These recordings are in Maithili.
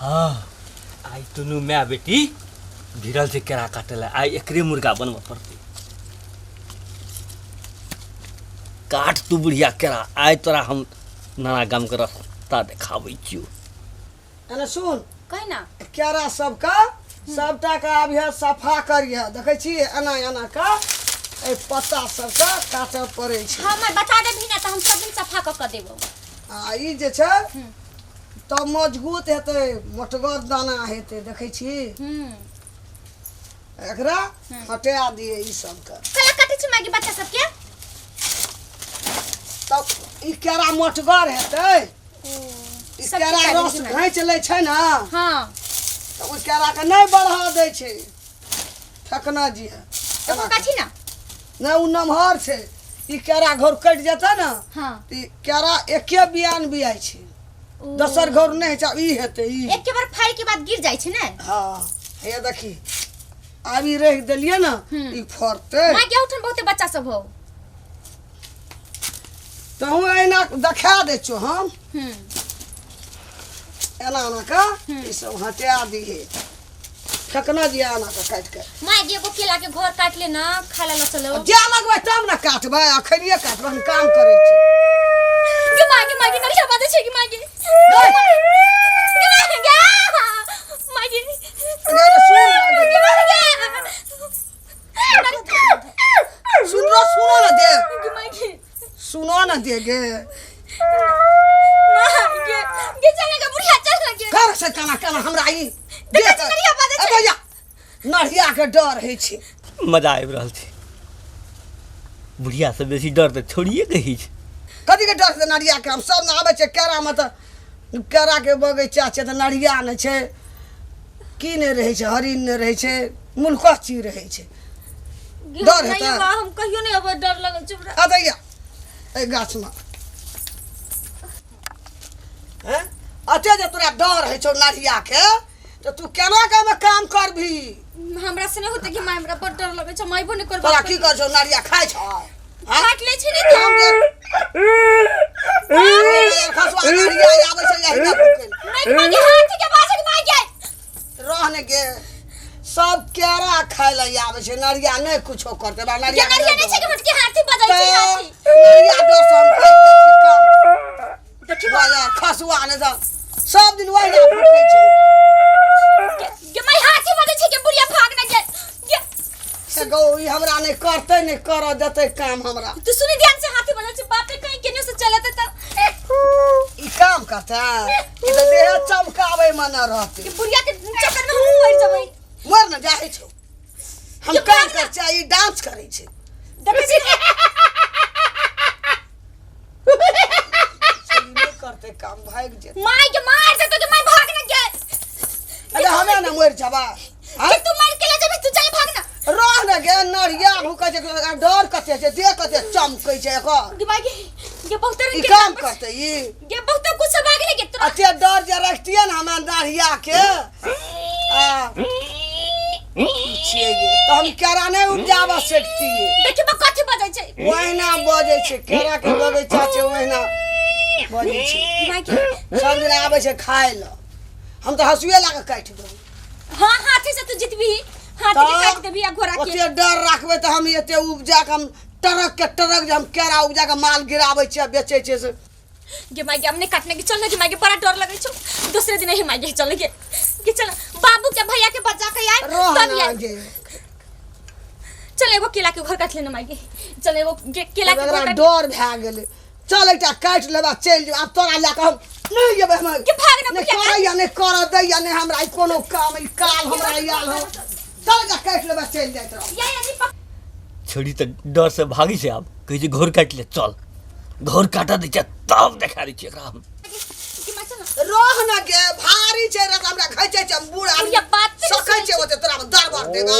हाँ, आइ दुनू माय बेटी भिड़ल छै केरा काटै लए। आइ एकरे मुर्गा बनबऽ पड़तै। काट तू बुढ़िया केरा, आइ तोरा हम नाना गामके रास्ता देखाबै छियौ। एने सुन। कहि ना। केरा सबके सबटा के आब सफा करिहे। देखै छी एना एना के एहि पत्ता सबके काटऽ पड़ै छै। हमर बता देबही ना तऽ हम सब दिन सफा कऽ कऽ देबौ। आ ई जे छै तब मजबूत हेतै, मोटगर दाना हेतै। देखै छी? एकरा हटा दिए ई सबके। कला काटै छी मागी बच्चा सबके? तब ई केरा मोटगर हेतै। ई सब केरा काटि रस देलखिन हँ। घैंच लै छै ने। हाँ। तऽ ओहि केराके नहि बढ़ऽ दै छै। फेकना जी है। एगो काटी ना। नहि, ओ नमहर छै। ई केरा घर कटि जेतै ने। हाँ। तऽ ई केरा एके बियान बियाइ छै। ओ। दोसर घर नहि होइ छै। आब ई हेतै ई। एक बार फाड़ के बाद गिर जाइ छै ने। हँ, हे देखी, आब ई रखि देलियै ने, ई फड़तै। माँ के उठन बहुते बच्चा सब हो। तहूँ एना देखा दै छियौ हम। एना एना के ई सब हटा दिहे, फेकना दिया एना के काटि के। माँ गे, एगो केला के घर काट ले ना, खाय ला चलो। जा लगबै तब ने काटबै। अखनिये काटबै? हम काम करै छी। गे माँ गे, माँ गे, नरिया बाजै छै। गे माँ गे, गे माँ गे, माँ गे। अरे सुन ना। गे माँ गे। सुन रो, सुनो ना दे। गे माँ गे। सुनो ना दे गे। माँ गे, गे चल गे बुढ़िया, चल गे। कर से केना केना हमरा ई देखै छी नरिया बाजै छै। अरे या, नरिया के डर होइ छै। मजा आबि रहल छै। बुढ़िया से बेसी डर तऽ छोड़िए के होइ छै। कथी के डर छै नरिया के? हम सब ने आबै छै केरा मे, तऽ केरा के बगीचा छै तऽ नरिया नहि छै की नहि रहै छै, हरिण नहि रहै छै, मुलकस चीज रहै छै। गे, डर नहि हेतै? माँ, हम कहियो नहि अबै, डर लगै छै हमरा। आ दैया एहि गाछमे हैं, अते जे तोरा डर होइ छौ नरिया के, तऽ तू केना के एहिमे काम करबही? हमरा से नहि होतै कि माँ, हमरा बड़ डर लगै छै, हम अयबो नहि करबै। तोरा की कर छौ? नरिया खाइ छौ, हैं? काटि लै छै ने तऽ। काम देख। खसुआ नरिया आबै छै एहिना भूखल। नहि माँ गे, हाथी के बाजै के माँ गे। रहने के सब केरा खाय लए आबै छै, नरिया नहि कुछो करतै बा। गे नरिया के नरिया नहि छै कि मोटकी हाथी बजै छै, हाथी। नरिया डर से हम भागि जाइ छियै काम। देखी। बाजार खसुआ नहि तऽ सब दिन वही भूखै छै। गे, गे माय, हाथी बजै छै। गे बुढ़िया, भाग ना गे, गे। से गौ, ई हमरा नहि करतै, नहि करऽ देतै काम हमरा। तू सुनी ध्यान से, हाथी बजै छै। बाप रे, कहीं केनियो से चलते तऽ। ई काम करतै? ई तऽ देह चमकाबै मे न रहतै। ई बुढ़िया के चक्कर में हमहूँ मरि जेबै। मर न जाइ छौ। हम ये काम भाग ना। कर छै, ई डांस करै छै। देखै छी। ई नहि करतै काम, भागि जेतै। माय के, मार देतो के माय, भाग ना गे। अरे हमे ने मरि जबा। के तू मार के ले जेबी, तू चल भाग ना। रह ने गे। नरिया भूकै छै, डर कते छै, देह कते चमकै छै एकर। गे माय गे, गे बहुत ई रंग के काम करतै ई? गे बहुत कुछ सब भाग ले गे तोरा। अते डर जे रखतियै ने हमरा नरिया के, आ ई छियै गे, तऽ हम केरा नहि उपजाबऽ सकतियै। देखी बा, कथी बजै छै? ओहिना बजै छै। केरा के बगीचा छै, ओहिना बजै छै। माय गे। सब दिन आबै छै खाय लए, हम तऽ हँसुए लए कऽ काटि देबै। हाँ, हाथी से तू जीतबी, हाथी के काट देबी आ घोड़ा के। ओते डर राखबै तऽ हम एते उपजा के, हम ट्रक के ट्रक जे हम केरा उपजा के माल गिराबै छियै आ बेचै छियै से। गे माय गे, हम नहीं काटने के, चल ना गे माय गे, बड़ा डर लगे छौ। दूसरे दिन ही माय गे, चल गे, गे चल, बाबू के भैया के बजा के आए रह तब ना आए। गे। चल, एगो केला के घर काट लेना माय गे, चल एगो गे केला के एकरा घर काट। डर भए गेलै। चल, एकटा काटि लेबा, चलि जेबै। आब तोरा लए कऽ हम नहि जेबै हम। के भाग ना। नहि बुढ़िया। करैया, नहि करऽ दैया, नहि हमरा ई कोनो काम, ई काल हमरा आयल हो। चल एकटा काटि लेबा, चलि जाइत रह। या या नहीं पक। छोड़ी तऽ डर से भागी छै। आब कहै छै घोर काटि ले, चल घोर काटऽ दै छै तब देखा दै छियै एकरा हम। गे माय, चल ना। रह न गे, भारी छै रे, हमरा घैचै छै। हम बूढ़ आदमी बुढ़िया बात तऽ नहि सकै सुनै। छै ओते तोरा दरबर देबा।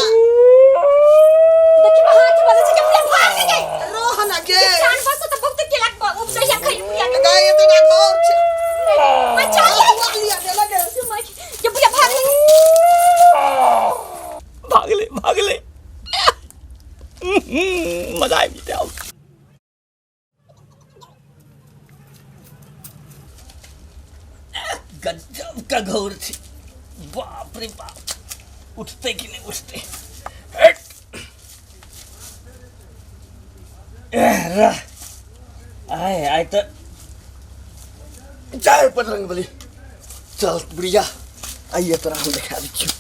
देखी बा, हाथी बजै छै। के बुढ़िया, भाग ना गे। रह न गे। के जानवर से तऽ बहुत केला के उपजैया खै बुढ़िया के। गाय एतना घर छै। माय, चल। हँसुआ लिया दे लगे। गे माय गे, बुढ़िया भाग ना गे। भागले, भागले, मजा आबि जेतै आब। गजब का घोर छै। बाप रे बाप, उठतै कि नहि उठतै? हट। एह, रह। आय आय तऽ जय बजरंग बली। चल बुढ़िया, आइए तोरा हम देखा दै छियौ।